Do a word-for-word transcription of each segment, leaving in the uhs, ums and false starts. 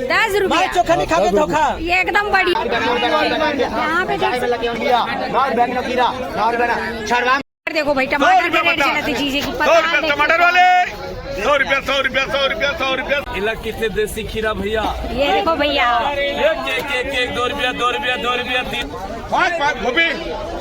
दस रुपया। चोखा नहीं खावे, धोखा। ये एकदम बढ़िया। यहाँ पे देख सकते, देखो भाई, टमाटर के रेट चलत हे जीजे की, पता नहीं टमाटर वाले। सौ रुपया, सौ रुपया, सौ रुपया, सौ रुपया। इला कितने देसी खीरा भैया? ये देखो भैया। एक, एक, एक, एक, दो रुपया, दो रुपया, दो रुपया, तीन। पाँच, पाँच गोभी,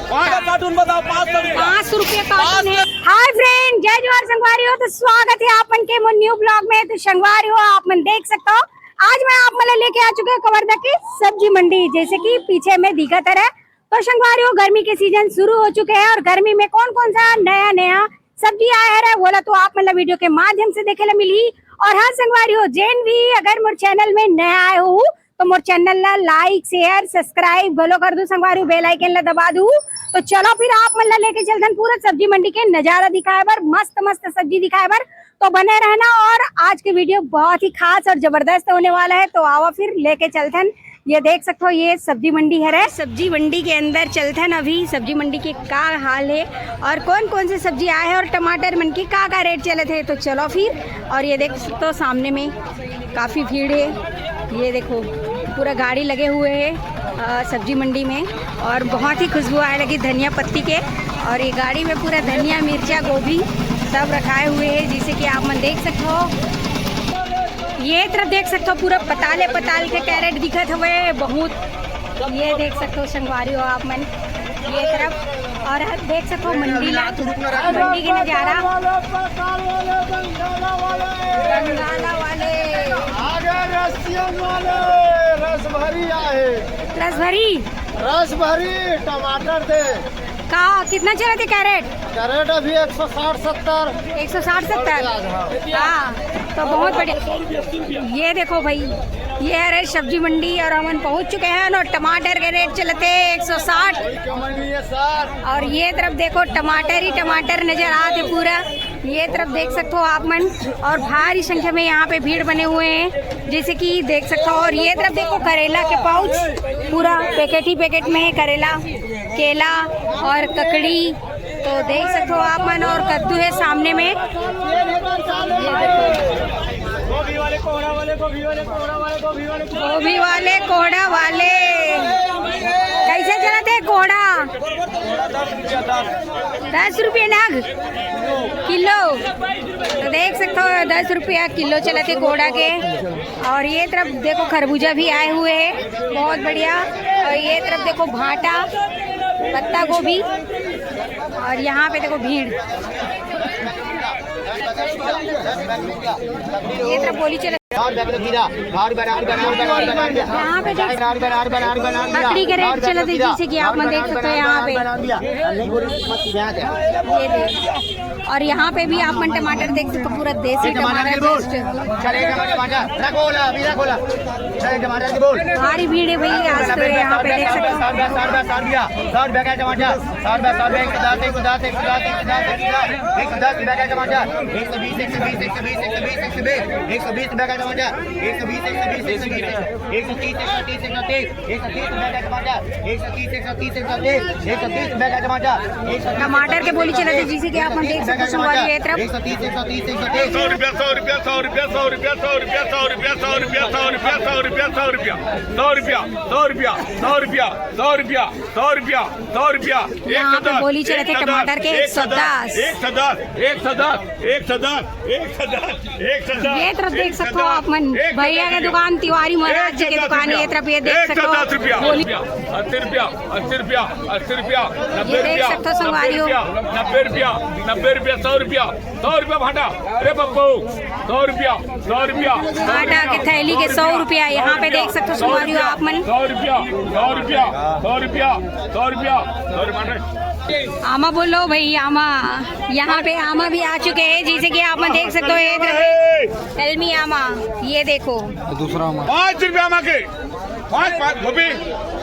पाँच का कार्टून बताओ, पाँच सौ रुपया। पाँच सौ रुपया कार्टून है। हाय फ्रेंड, जय जोहार संगवारी हो। तो स्वागत है आप मन के मोर न्यू ब्लॉग में। तो संगवारी हो, आप मन देख सकते हो, आज मैं आप मन ला लेके आ चुके हूँ कवर्धा के सब्जी मंडी, जैसे कि पीछे में दिखत हे। तो संगवारी हो, गर्मी के सीजन शुरू हो चुके हैं और गर्मी में कौन कौन सा नया नया सब्जी आया है, वो ला तो आप मन ला वीडियो के माध्यम से देखे ला मिली। और हाँ संगवारी हो, जेन भी अगर मोर चैनल में नया आए हो तो मोर चैनल ला लाइक, शेयर, सब्सक्राइब घलो कर दू संगवारी हो, बेल आइकन ला दबा दू। तो चलो फिर आप मन ला लेके चलथन पूरा सब्जी मंडी के नजारा दिखाए बर, मस्त मस्त सब्जी दिखाए बर। तो बने रहना और आज के वीडियो बहुत ही खास और जबरदस्त होने वाला है। तो आवा फिर लेके चलथन। ये देख सकते हो, ये सब्जी मंडी हरे, सब्जी मंडी के अंदर चलथन, अभी सब्जी मंडी के का हाल है और कौन कौन से सब्जी आए हैं और टमाटर मन के का का रेट चलत है। तो चलो फिर, और ये देख सकते हो सामने में काफ़ी भीड़ है। ये देखो, पूरा गाड़ी लगे हुए है अ, सब्जी मंडी में, और बहुत ही खुशबू आए लगी धनिया पत्ती के। और ये गाड़ी में पूरा धनिया, मिर्चा, गोभी सब रखाए हुए है, जैसे कि आप मन देख सकते हो। ये तरफ देख सकते हो, पूरा पताले पताल के कैरेट दिखत हवे बहुत। ये देख सकते हो संगवारी हो आप मन, ये तरफ। और देख सकते हो मंडी ला, मंडी के नजारा। बंगाला वाले, आगे रसियन वाले, रसभरी आए। रसभरी? रसभरी टमाटर दे। का कितना चलत हे कैरेट? कैरेट अभी एक सौ साठ सत्तर। एक सौ साठ सत्तर? हाँ। हाँ, तो बहुत बढ़िया। ये देखो भाई, ये हरे सब्जी मंडी और हमन पहुंच चुके हैं और टमाटर के रेट चलत हे एक सौ साठ। और ये तरफ देखो, टमाटर ही टमाटर नजर आत हे पूरा। ये तरफ देख सकते हो आप मन, और भारी संख्या में यहाँ पे भीड़ बने हुए हैं, जैसे कि देख सकते हो। और ये तरफ देखो, करेला के पाउच, पूरा पैकेट ही पैकेट में है करेला, केला और ककड़ी। तो देख सकते हो आप मन, और कद्दू है सामने में। ये देखो। गोभी वाले, कोहड़ा वाले, गोभी वाले, कोहड़ा वाले, गोभी वाले, गोभी वाले, कोहड़ा वाले। कैसे चलत हे कोहड़ा? दस रुपया नग किलो। तो देख सकते हो, दस रुपया किलो चलत हे कोहड़ा के। और ये तरफ देखो, खरबूजा भी आए हुए हैं, बहुत बढ़िया। और ये तरफ देखो, भाटा, पत्ता गोभी, और यहाँ पे देखो भीड़। ये तरफ बोली चले। यहाँ पे देख, ककड़ी के रेट चलत हे, जैसे कि आप मन देख सकते हो यहाँ पे। ये देख, और यहाँ पे भी आप मन टमाटर देख सकते हो, पूरा देसी टमाटर। चले टमाटर, टमाटर, रखोला, अभी रखोला। चले टमाटर की बोल। भारी भीड़ है भैया आज तो यहाँ पे देख सकते हो। साठ रुपया, साठ रुपया, साठ रुपया, साठ रुपया का टमाटर। साठ रुपया, साठ रुपया, एक सौ दस, एक सौ दस, एक सौ दस, एक सौ दस, एक सौ दस रुपया का टमाटर। एक सौ बीस, एक सौ बीस, एक सौ बीस, एक सौ बीस, एक सौ बीस, एक सौ बीस रुपया का टमाटर। एक सौ बीस, एक सौ बीस, एक सौ बीस, एक सौ तीस, एक सौ तीस, एक सौ तीस, एक सौ तीस रुपया का टमाटर। एक सौ तीस, एक सौ तीस, एक सौ तीस, एक सौ तीस रुपया का टमाटर। एक सौ तीस, टमाटर के बोली चलत हे, जैसे कि आप मन देख सकते हो, संगवारी, ये तरफ। एक सौ तीस, एक सौ तीस, एक सौ तीस। सौ रुपया, सौ रुपया, सौ रुपया, सौ रुपया, सौ रुपया, सौ रुपया, सौ रुपया, सौ रुपया, सौ रुपया, सौ रुपया, सौ रुपया, सौ रुपया, सौ रुपया, सौ रुपया, सौ रुपया, सौ रुपया। यहाँ पे बोली चलत हे टमाटर के एक सौ दस। एक सौ दस, एक सौ दस, एक सौ दस, एक सौ दस, एक सौ दस। ये तरफ देख सकते हो आप मन, भैया के दुकान, तिवारी महाराज जी के दुकान है। ये तरफ ये देख सकते हो, एक सौ दस रुपया। बोली। अस्सी रुपया, अस्सी रुपया, अस्सी रुपया, नब्बे रुपया, नब्बे रुपया, नब्बे रुपया, नब्बे रुपया, सौ रुपया, सौ रुपया भाटा। अरे पप्पू, सौ रुपया, सौ रुपया, सौ रुपया, भाटा के थैली के सौ रुपया। यहाँ पे देख सकते हो, संगवारी हो आप मन। सौ रुपया, सौ रुपया, सौ रुपया, सौ रुपया, सौ रुपया। आमा बोलो भाई, आमा। यहाँ पे आमा भी आ चुके हैं, जैसे कि आप मन देख सकते हो, ये तरफ कलमी आमा, ये देखो। दूसरा आमा। पाँच रुपया आमा के, पाँच, पाँच गोभी,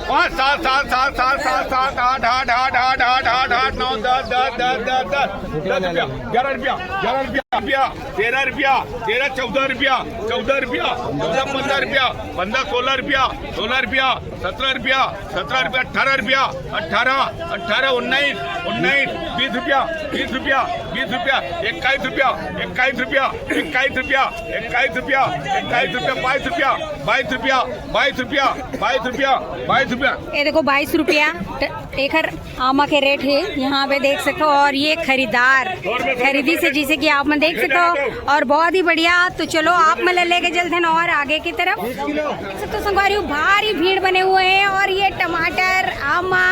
पाँच, सात, सात, सात, सात, सात, सात, आठ, आठ, आठ, आठ, आठ, आठ, आठ, नौ, दस, दस, दस, दस, दस, दस रुपया, ग्यारह रुपया, ग्यारह रुपया। रुपया, तेरह रुपया, तेरह चौदह रुपया, चौदह रुपया, चौदह पन्द्रह रुपया, पन्द्रह सोलह रुपया, सोलह रुपया, सत्रह रुपया, सत्रह रुपया, अठारह रुपया, अठारह, अठारह उन्नीस, उन्नीस बीस रुपया, बीस रुपया, बीस रुपया, इक्कीस रुपया, इक्कीस रुपया, इक्कीस रुपया, इक्कीस रुपया, इक्कीस रुपया, बाईस रुपया, बाईस रुपया, बाईस रुपया, बाईस रुपया, बाईस रुपया। ये देखो, बाईस रुपया ट-, एकर आमा के रेट हे, यहाँ पे देख सकते हो। और ये खरीदार खरीदी से, जैसे कि आप मन देख सकते हो, और बहुत ही बढ़िया। तो चलो, आप मन ला लेके चलते हैं और आगे की तरफ। देख सकते हो संगवारी हो, भारी भीड़ बने हुए हैं। और ये टमाटर, आमा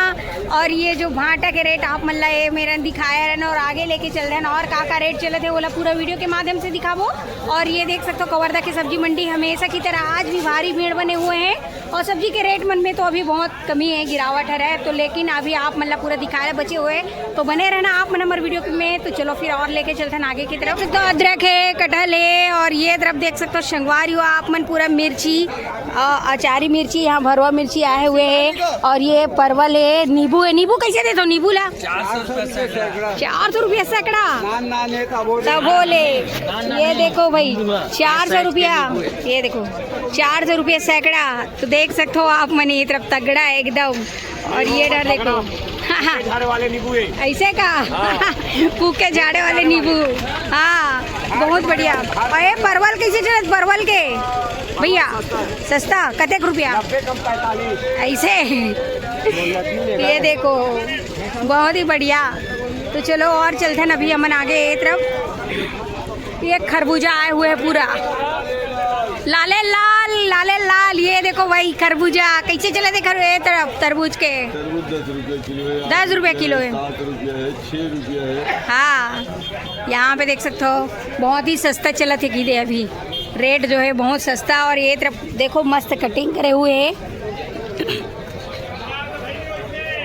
और ये जो भांटा के रेट आप मन ला ये मेरन दिखाया रहना, और आगे लेके चल देना और का का रेट चलत हे, ओला पूरा वीडियो के माध्यम से दिखाबो। और ये देख सकते हो, कवर्धा के सब्जी मंडी हमेशा की तरह आज भी भारी भीड़ बने हुए हैं। और सब्जी के रेट मन में तो अभी बहुत कमी है, गिरावट है, तो लेकिन अभी आप मन ला पूरा दिखाए बचे हुए, तो बने रहना आप मन हमर वीडियो में। तो चलो फिर और लेके चलते हैं आगे की तरफ। तो अदरक है, कटहल है, और ये तरफ देख सकते हो संगवारी हो आप मन, पूरा मिर्ची, अ, अचारी मिर्ची, यहाँ भरवा मिर्ची आए हुए है, और ये परवल है, नींबू है। नींबू कैसे देते हो नींबू ला? चार सौ रुपया सैकड़ा। चार सौ रुपया सैकड़ा? नान, नान है, तभो ले। तभो ले। ये देखो भाई, चार सौ रुपया। ये देखो, चार सौ रुपया सैकड़ा। तो देख सकते हो आप मन, ये तरफ तगड़ा है एकदम। और ये डर देखो, झाड़े वाले नींबू है। ऐसे का? हाँ। फूक के झाड़े वाले नींबू। हाँ, बहुत बढ़िया। और ये परवल कैसे चलत, परवल के भैया? सस्ता। कतेक रुपया? नब्बे कम पैंतालीस। ऐसे। ये देखो, बहुत ही बढ़िया। तो चलो और चलते हैं अभी हमन आगे ये तरफ। ये खरबूजा आए हुए हैं पूरा लाले लाल, लाले लाल। ये देखो भाई, खरबूजा कैसे चलत हे खर-, ये तरफ तरबूज के? तरबूज दस रुपया किलो है, दस रुपया किलो है। सात रुपया है, छः रुपया है। हाँ, यहाँ पे देख सकते हो, बहुत ही सस्ता चलत हे कीधे अभी, रेट जो है बहुत सस्ता। और ये तरफ देखो, मस्त कटिंग करे हुए है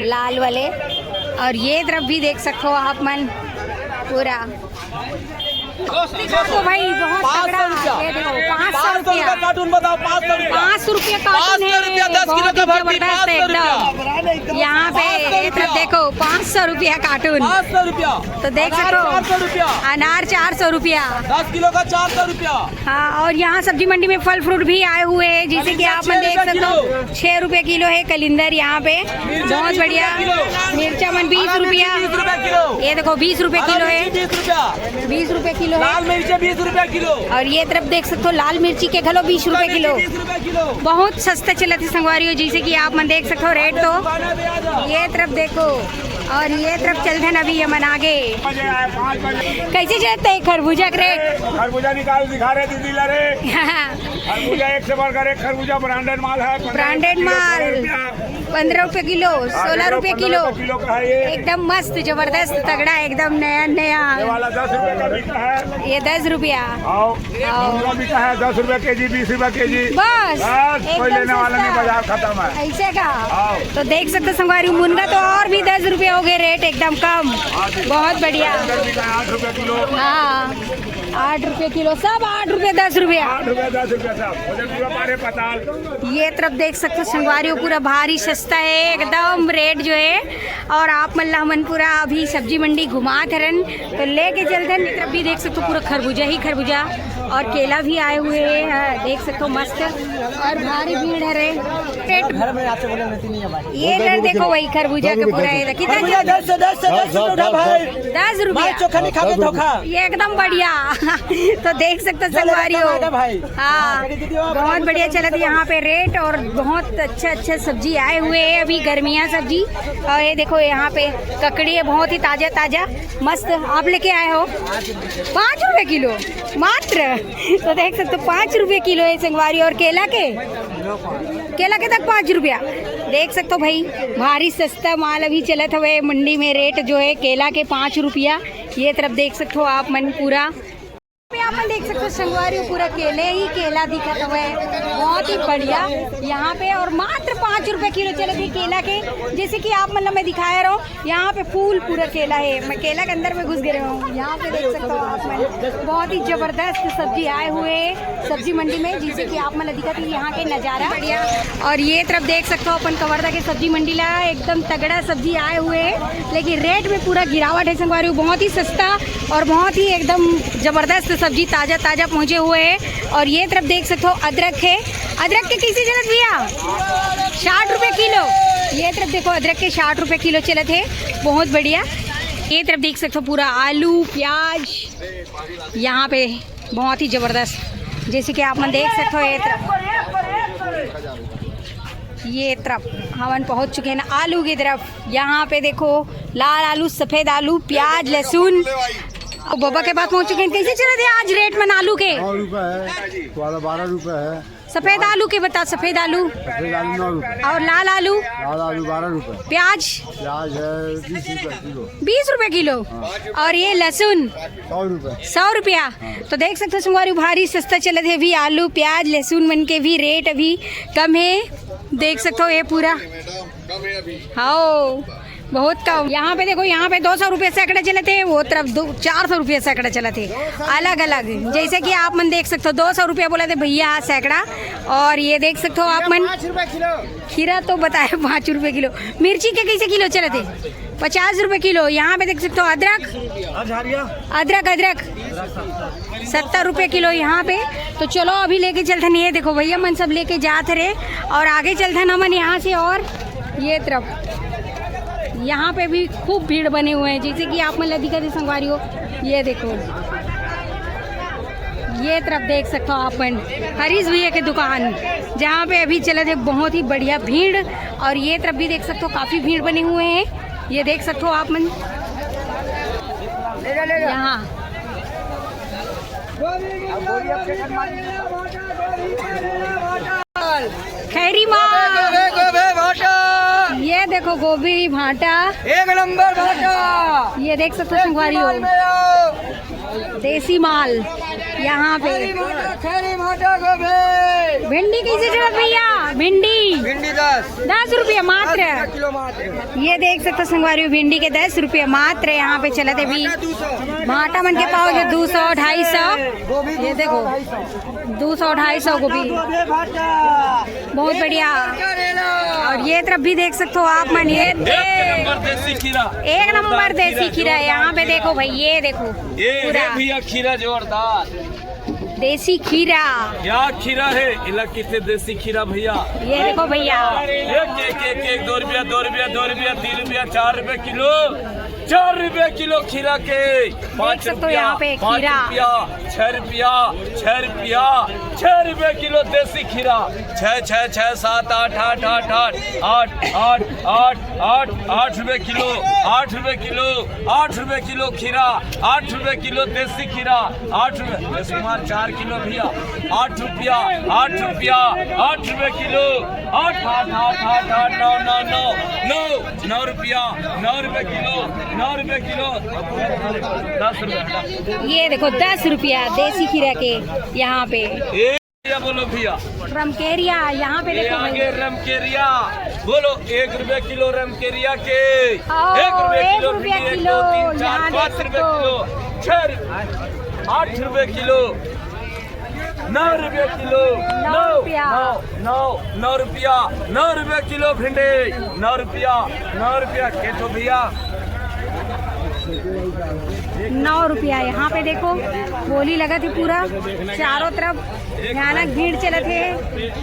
लाल वाले। और ये तरफ भी देख सकते हो आप मन पूरा। देखो भाई, बहुत तगड़ा। ये देखो, पाँच सौ रुपया। कार्टून बताओ, पाँच सौ रुपया। पाँच सौ रुपया कार्टून है, दस किलो का भर्ती, बहुत ही जबरदस्त है एकदम। यहाँ पे ये तरफ देखो, पाँच सौ रुपया कार्टून। पाँच सौ रुपया। तो देख सकते हो, चार सौ रुपया। अनार चार सौ रुपया। दस किलो का चार सौ रुपया। हाँ, और यहाँ सब्जी मंडी में फल फ्रूट भी आए हुए हैं, जैसे कि आप मन देख सकते हो, छः रुपये किलो है कलिंदर यहाँ पे। बहुत बढ़िया। मिर्चा मन बीस रुपया। ये देखो, बीस रुपये किलो है। बीस रुपये किलो है। लाल मिर्च बीस रुपया किलो। और ये तरफ देख सकते हो, लाल मिर्ची के घलो बीस रुपये किलो। बीस रुपया किलो। बहुत सस्ता चलत हे संगवारी हो, जैसे कि आप मन देख सकते हो रेट तो। ये तरफ देखो, और ये तरफ चलते हैं अभी हमन आगे। कैसे चलत हे खरबूजा के रेट? खरबूजा निकाल दिखा रहे दीदी ला रे। खरबूजा एक से बढ़कर एक, खरबूजा ब्रांडेड माल है। ब्रांडेड माल। पन्द्रह रुपये किलो, सोलह रुपये किलो। किलो का है ये। एकदम मस्त, जबरदस्त, तगड़ा, एकदम नया नया। ये वाला दस रुपये का बिकता है। ये दस रुपया। आओ। आओ। मुनगा बिकता है दस रुपये केजी, बीस रुपये केजी। बस, बस, कोई एकदम लेने वाला नहीं, सस्ता। बाजार खत्म है। ऐसे का? आओ। तो देख सकते हो संगवारी, मुनगा तो और भी दस रुपये हो गए रेट, एकदम कम। हाँ जी। बहुत बढ़िया। इधर बिकता है आठ रुपये किलो। हाँ, आठ रुपये किलो, सब आठ रुपये, दस रुपया। आठ रुपये, दस रुपये सब। उधर पूरा बारह पताल। ये तरफ देख सकते हो संगवारी हो, पूरा भारी सस्ता है एकदम रेट जो है। और आप मन ला हमन पूरा अभी सब्जी मंडी घुमात हरन, तो लेके चलथन। ये तरफ भी देख सकते हो, पूरा खरबूजा ही खरबूजा और केला भी आए हुए हैं, हाँ, देख सकते हो, मस्त और भारी भीड़ है रे। रेट घर में आपसे बोले रहती नहीं है भाई। ये इधर देखो, वही खरबूजा का पूरा है, कितना? खरबूजा दस से, दस से, दस से उठा भाई। दस रुपया। मार चोखा नहीं खावे धोखा। ये एकदम बढ़िया। तो देख सकते हो चलो, संगवारी हो। एकदम आएगा भाई। हाँ, हाँ, बहुत बढ़िया चलत है यहाँ पे रेट और बहुत अच्छा अच्छा सब्जी आए हुए हैं अभी, गर्मियाँ सब्जी। और ये देखो, यहाँ पे ककड़ी है, बहुत ही ताज़ा ताज़ा, मस्त। आप लेके आए हो पाँच रुपये किलो मात्र। तो देख सकते हो, पाँच रुपये किलो है संगवारी। और केला के, केला के तक पाँच रुपया। देख सकते हो भाई, भारी सस्ता माल अभी चलत हवे मंडी में। रेट जो है केला के पाँच रुपया। ये तरफ देख सकते हो आप मन पूरा। पे आप मन देख सकते हो संगवारी हो, पूरा केले ही केला दिखत हवय, बहुत ही बढ़िया। यहाँ पे और मात्र पाँच रुपए किलो चलत हे केला के। जैसे कि आप मन ला मैं दिखाए रहूँ, यहाँ पे फूल पूरा केला है। मैं केला के अंदर में घुस गए हूँ। यहाँ पे देख सकते हो आप मन, बहुत ही जबरदस्त सब्जी आए हुए हैं सब्जी मंडी में, जिसे कि आप मन ला दिखत हे यहाँ के नजारा बढ़िया। और ये तरफ देख सकते हो अपन कवर्धा के सब्जी मंडी ला, एकदम तगड़ा सब्जी आए हुए हैं, लेकिन रेट में पूरा गिरावट है संगवारी हो, बहुत ही सस्ता और बहुत ही एकदम जबरदस्त सब्जी ताजा ताजा पहुंचे हुए हैं। और ये तरफ देख सकते हो अदरक है, अदरक के कैसे चलत भैया? साठ रुपए किलो। ये तरफ देखो अदरक के साठ रुपए किलो चलत है, बहुत बढ़िया। ये तरफ देख सकते हो पूरा आलू प्याज यहाँ पे बहुत ही जबरदस्त, जैसे कि आप मन देख सकते हो ये तरफ, ये तरफ हमन पहुंच चुके हैं ना आलू की तरफ। यहाँ पे देखो लाल आलू, सफेद आलू, प्याज, लहसुन। और बाबा के पास पहुंच चुके हैं। कैसे चलत हे आज रेट मन आलू के? नौ रुपए है, वाला बारह रुपए है। सफेद आलू के बता, सफेद आलू। सफेद आलू नौ रुपए। और लाल आलू? लाल आलू बारह रुपए। प्याज? प्याज है बीस रुपए किलो। बीस रुपए किलो। और ये लहसुन? सौ रुपए। सौ रुपया। तो देख सकते हो संगवारी, भारी सस्ता चलत हे अभी आलू प्याज लहसुन मन के भी रेट अभी कम है। देख सकते हो ये पूरा, हाँ, बहुत कम। यहाँ पे देखो, यहाँ पे दो सौ रुपये सैकड़ा चलत हे, वो तरफ दो चार सौ रुपये सैकड़ा चलत हे, अलग अलग। जैसे कि आप मन देख सकते हो, दो सौ रुपया बोलत हे भैया सैकड़ा। और ये देख सकते हो आप मन, खीरा तो बताए पाँच रुपये किलो। मिर्ची के कैसे किलो चलत हे? पचास रुपये किलो। यहाँ पे देख सकते हो अदरक, अदरक, अदरक सत्तर रुपये किलो यहाँ पे। तो चलो अभी लेके चलथन, ये देखो भैया मन सब लेके जात रहे। और आगे चलथन हमन यहाँ से। और ये तरफ यहाँ पे भी खूब भीड़ बने हुए हैं, जैसे कि आप मन ला दिखत हे संगवारी हो, ये देखो, ये तरफ देख सकते हो आप मन हरीश भैया के दुकान, जहाँ पे अभी चलत हे बहुत ही बढ़िया भीड़। और ये तरफ भी देख सकते हो काफी भीड़ बने हुए हैं, ये देख सकते हो आप मन यहाँ। खैरी माल। गोभी, गोभी, भाटा। ये देखो गोभी भाटा। एक नंबर भाटा। ये देख सकते हो संगवारी हो। देसी माल यहाँ पे। खैरी भाटा, खैरी भाटा गोभी। भिंडी कैसे चलत भैया? भिंडी? भिंडी दस। दस रुपया मात्र। किलो मात्र। ये देख सकते हो संगवारी हो, भिंडी के दस रुपया मात्र यहाँ पे चलत हे अभी। भाटा मन के पाव जो दो सौ, ढाई सौ। ये देखो, दो सौ, ढाई सौ गोभी। बहुत बढ़िया। और ये तरफ भी देख सकते हो आप मन, ये एक नंबर देसी खीरा। एक नंबर देसी खीरा। यहाँ पे देखो भाई, ये देखो ये पूरा। भैया खीरा जोरदार। देसी खीरा। क्या खीरा है? इला कितने देसी खीरा भैया? ये देखो भैया। एक, एक, एक, एक, दो रुपया, दो रुपया, दो रुपया, तीन रुपया, चार रुपया किलो, चार रुपया किलो खीरा के। पाँच रुपया, यहाँ पे पाँच खीरा। रुपया, छह रुपया, छह रुपया, छह रुपया किलो देसी खीरा। छह, छह, छह, सात, आठ, आठ, आठ, आठ, आठ, आठ, आठ, आठ, आठ रुपए किलो, आठ रुपए किलो, आठ रुपए किलो खीरा, आठ रुपए किलो देसी खीरा, आठ रुपए, ये सुमार चार किलो भैया, आठ रुपया, आठ रुपया, आठ रुपए किलो, आठ, आठ, आठ, आठ, आठ, नौ, नौ, नौ, नौ, नौ रुपया, नौ रुपए किलो, नौ रुपए किलो, दस रुपया। ये देखो, दस रुपया देसी खीरा के यहाँ पे। भैया बोलो भैया। रमकेरिया, यहाँ पे देखो भाई। आगे रमकेरिया, बोलो, एक रुपए किलो रमकेरिया के। आओ, एक रुपए एक किलो रुपया भिंडी, एक, किलो, दो, तीन, चार, यहाँ पाँच देख रुपए सकते हो। किलो, छह रुपए, आठ रुपए किलो, नौ रुपए किलो, नौ नौ, रुपया। नौ, नौ, नौ रुपया, नौ रुपए किलो भिंडी, नौ रुपया, नौ रुपया के तो भैया। नौ रुपया। यहाँ पे देखो, बोली लगत हे पूरा चारों तरफ, भयानक भीड़ चलत हे।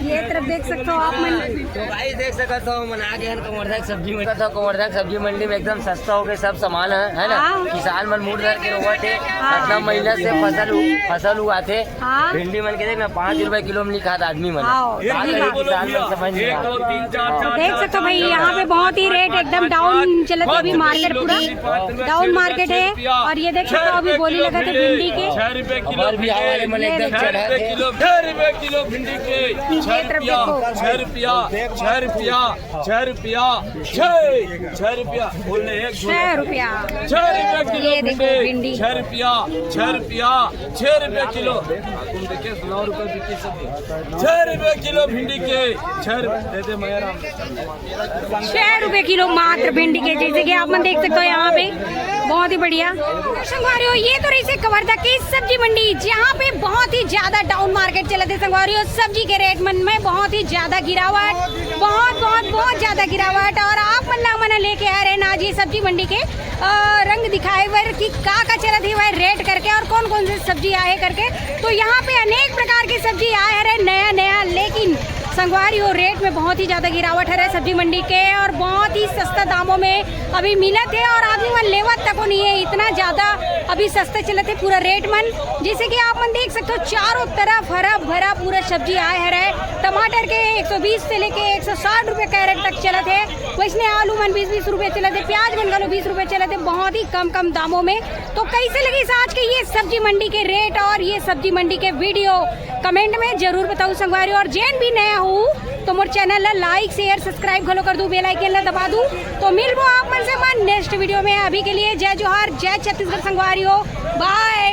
ये तरफ देख सकते हो आप मन। तो भाई देख सकते हो, मन आ गए हैं कवर्धा की सब्जी मंडी। तो कवर्धा की सब्जी मंडी में एकदम सस्ता हो गया सब सामान है, है ना? हाँ। किसान मन मुड़ धर के रोवत हे, हाँ। इतना महीना से फसल उ-, फसल उगाथे, हाँ। भिंडी मन के देख ना, पाँच रुपए किलो में नहीं खात आदमी मन। हाँ, का सही करे बात। किसान मन समझ नहीं एक, आता। दो, तीन, चार, हाँ। चार, देख सकते हो भाई, यहाँ पे बहुत ही रेट एकदम डाउन चलत हे अभी मार्केट पूरा डाउन मार्केट है। और ये देखो, तो अभी बोली लगा थे भिंडी के। छह रुपए किलो हमारे भी हवाले मन भिंडी। एकदम छह चढ़ा रुपए थे। किलो, छह रुपए किलो भिंडी के। छह ये तरफ रुपया, देखो। छह रुपया, छह रुपया, छह रुपया, छह, छह रुपया। बोलने एक, दो, छह रुपया। छह रुपया किलो ये देखो भिंडी। भिंडी। छह रुपया, छह रुपया, छह रुपया किलो। तुम देखिए, नौ रुपए बिकी सब्जी। छह रुपए किलो भिंडी के। छह रुपए दे दे, मैं आराम से। छह रुपए किलो मात्र भिंडी के, जैसे कि आप मन देख सकते हो यहाँ पे, बहुत ही बढ़िया। संगवारी हो, ये तो रही से कवर्धा की सब्जी मंडी, जहाँ पे बहुत ही ज्यादा डाउन मार्केट चलत हे संगवारी हो। सब्जी के रेट मन में बहुत ही ज्यादा गिरावट, बहुत, बहुत, बहुत ज्यादा गिरावट। और आप मन ला हमन लेके आए रहे ना आज ये सब्जी मंडी के, अ, रंग दिखाए बर कि का का चलत हे वह रेट करके और कौन कौन से सब्जी आहे करके। तो यहाँ पे अनेक प्रकार के सब्जी आए हरे नया नया, लेकिन संगवारी हो, रेट में बहुत ही ज्यादा गिरावट हरे सब्जी मंडी के और बहुत ही सस्ता दामों में अभी मिलत हे और आदमी मन लेवत तको नहीं है, इतना ज्यादा अभी सस्ता चलत हे पूरा रेट मन। जैसे कि आप मन देख सकते हो, चारों तरफ हरा भरा पूरा सब्जी आए हरे। टमाटर के एक सौ बीस से लेके एक सौ साठ रुपए कैरेट तक चलत हे। वैसने आलू मन बीस बीस रुपए चलत हे, प्याज मन घलो बीस रुपए चलत हे, बहुत ही कम कम दामों में। तो कैसे लगिस आज के ये सब्जी मंडी के रेट और ये सब्जी मंडी के वीडियो, कमेंट में जरूर बताऊ संगवारी। और जेन भी नया हो तो मोर चैनल ला लाइक, शेयर, सब्सक्राइब घलो कर दू, बेल आइकन ला दबा दू। तो मिलबो आप मन से मन नेक्स्ट वीडियो में। अभी के लिए जय जोहार, जय छत्तीसगढ़ संगवारी हो, बाय।